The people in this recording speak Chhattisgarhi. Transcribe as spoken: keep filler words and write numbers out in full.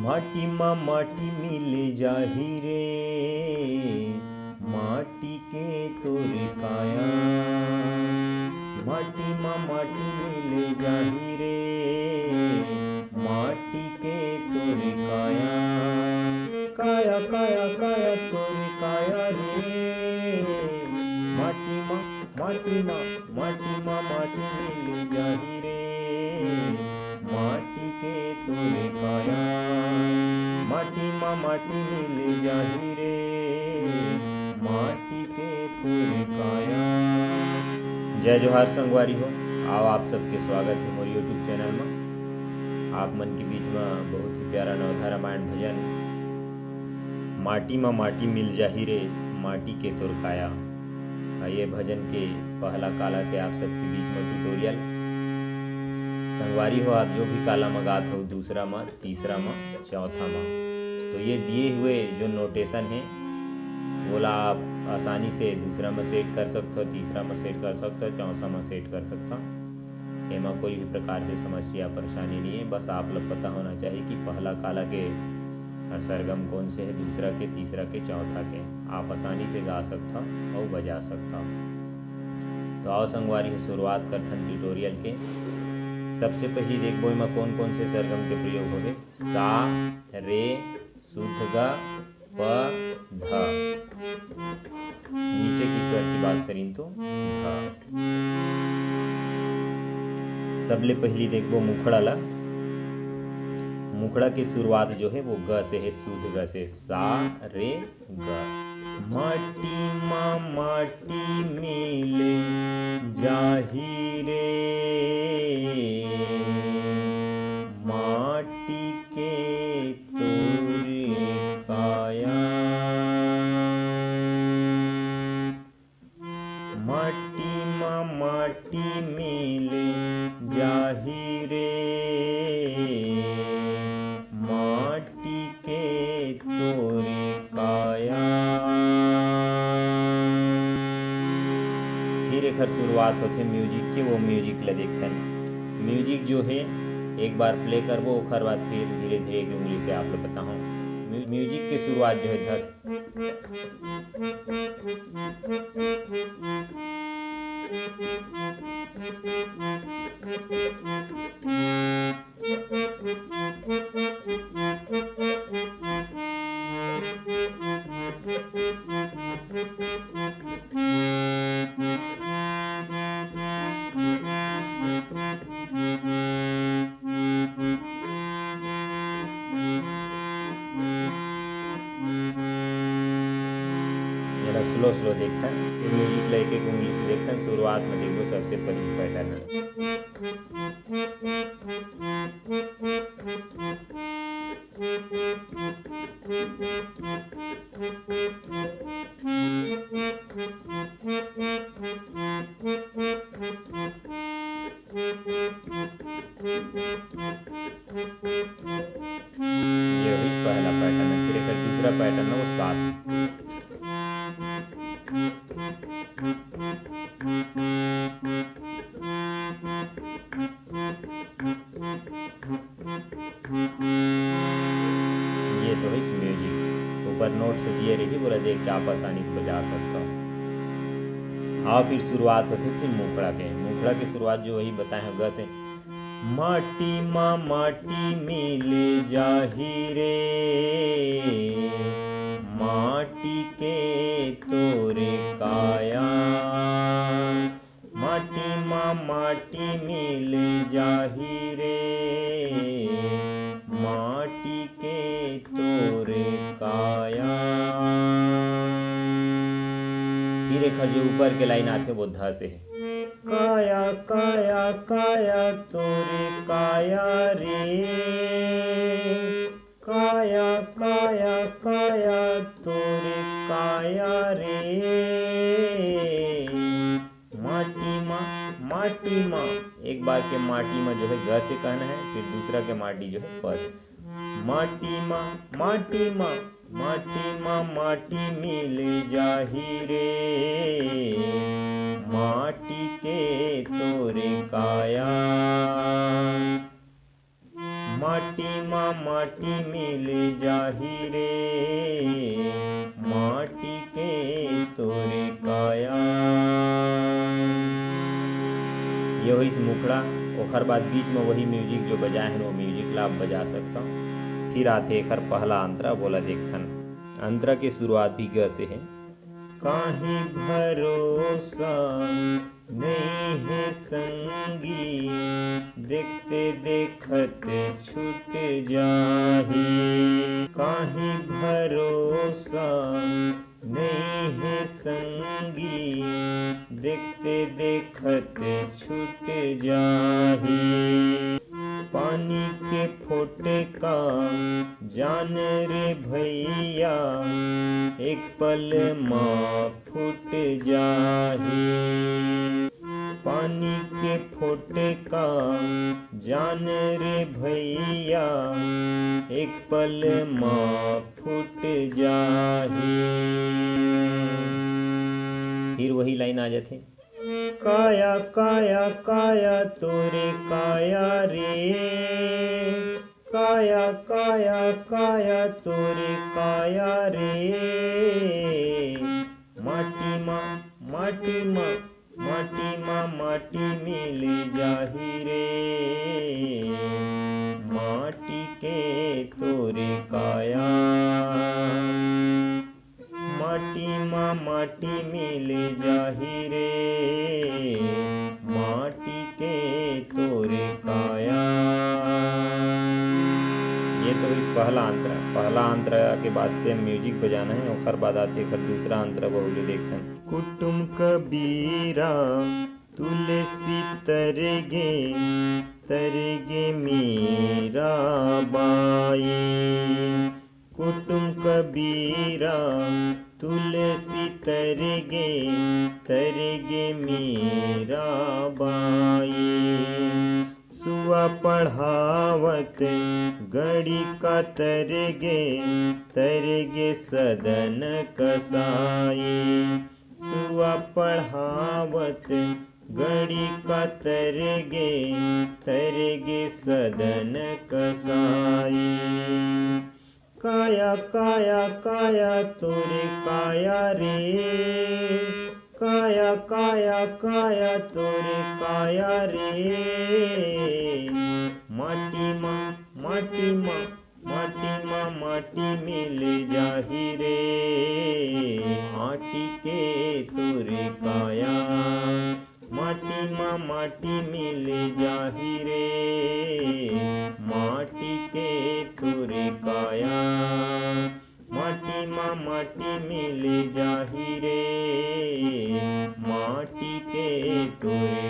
माटी मा माटी मिल जाही रे, माटी के तोर काया। माटी मा माटी मिल जाही रे, माटी के तोर काया। काया, काया, काया तोर काया रे। माटी मा, माटी मा, माटी मा माटी मिल जाही रे। माटी के तोर काया। माटी मा माटी मिल जाही रे। माटी के तोर काया। जय जोहार संगवारी हो, आओ आप सबके स्वागत हे मोर YouTube चैनल मा। आप मन के बीच मा बहुत ही प्यारा नवधा रामायण भजन माटी मा माटी मिल जाही रे, माटी के तोर काया। आ, ये भजन के पहला काला से आप सबके बीच मा ट्यूटोरियल। संगवारी हो, आप जो भी काला मा गात हो, दूसरा मा, तीसरा मा, चौथा मा, तो ये दिए हुए जो नोटेशन हे, वोला आप आसानी से दूसरा मा सेट कर सकत हो, तीसरा मा सेट कर सकत हो, चौथा मा सेट कर सकत हो। एमा कोई भी प्रकार से समस्या, परेशानी नहीं है। बस आप ला पता होना चाहिए कि पहला काला के, अ, सरगम कौन से है, दूसरा के, तीसरा के, चौथा के। आप आसानी से गा सकत हो और बजा सकत हो। तो आओ संगवारी हो, शुरुआत करथन ट्यूटोरियल के। सबसे पहली देखबो एमा कौन कौन से सरगम के प्रयोग होगे। सा, रे, शुद्ध गा, प, ध। नीचे के स्वर की बात करिन तो ध। सबले पहली देखबो मुखड़ा ला। मुखड़ा के शुरुआत जो है वो ग से है, शुद्ध ग से, सा, रे, ग। माटी मा माटी मिल जाही रे, माटी के तोर काया। माटी मा माटी मिल जाही रे, माटी के तोर काया। फिर एखर शुरुआत होथे म्यूजिक के, वो म्यूजिक ला देखथन। म्यूजिक जो है, एक बार प्ले करबो, ओखर बाद फिर धीरे-धीरे एक उंगली से आप ला बताहूँ। म्यू-, म्यूजिक के शुरुआत जो है, धस एला स्लो स्लो देखथन, म्यूजिक ला एक एक उंगली से देखथन। शुरुआत में देखबो सबसे पहली पैटर्न है। ये होइस पहला पैटर्न है। फिर एकर दूसरा पैटर्न है, वो श्वास। ये तो होइस म्यूजिक, ऊपर नोट्स दिए रही, वोला देख के आप आसानी से बजा सकता हो। हाँ, फिर शुरुआत होथे फिर मुखड़ा के। मुखड़ा के शुरुआत जो वही बताए हैं, ग से। माटी मा माटी मिल जाही रे, माटी के तोर काया। माटी मा माटी मिल जाही रे, माटी के तोर काया। फिर एखर जो ऊपर के लाइन आथे, वो ध से हे। काया, काया, काया तोर काया रे। काया, काया, काया तोर काया रे। माटी मा, माटी मा, एक बार के माटी मा जो है ग से कहना है, फिर दूसरा के माटी जो है प से। माटी मा, माटी मा, माटी मा माटी मिल जाही रे, माटी के तोर काया। माटी मा माटी मिल जाही रे, माटी के तोरे काया। ये होइस मुखड़ा। ओखर बाद बीच में वही म्यूजिक जो बजाए हन, वो म्यूजिक ला आप बजा सकता। फिर आथे एखर पहला अंतरा, बोला देखथन। अंतरा के शुरुआत भी ग से है। काहीं भरोसा नइ हे संगी, देखते देखत छूट जाही। काहीं भरोसा नइ हे संगी, देखते देखत छूट जाही। पानी के फोटका जान रे भैया, एक पल मा फूट जाही। पानी के फोटका जान रे भैया, एक पल मा फूट जाही। फिर वही लाइन आ जाथे। काया काया काया तोरे काया रे, काया काया काया तोरे काया रे। माटी मा माटी मा माटी मा माटी मिल जाही रे, माटी के तोरे काया। माटी मा माटी मिल जाही रे, माटी के तोरे काया। ये तो इस पहला अंतरा। पहला अंतरा के बाद से म्यूजिक बजाना है, ओखर बाद आथे एखर दूसरा अंतरा, बहुले देखथन। कुटुम कबीरा तुलसी तरगे, तरगे मीरा बाई। कुटुम कबीरा तुलसी तरगे, तरगे मीरा बाई। सुआ पढ़ावत गणिका तरगे, तरगे सदन कसाई। सुआ पढ़ावत गणिका तरगे, तरगे सदन कसाई। काया काया काया तोरे काया रे, काया काया काया तोरे काया रे। माटी मा माटी मा माटी मा माटी मिल जाही रे, माटी के तोरे काया। माटी मा माटी मिल जाही रे, माटी के तोरे काया। माटी मा माटी मिल जाही रे, माटी के तोरे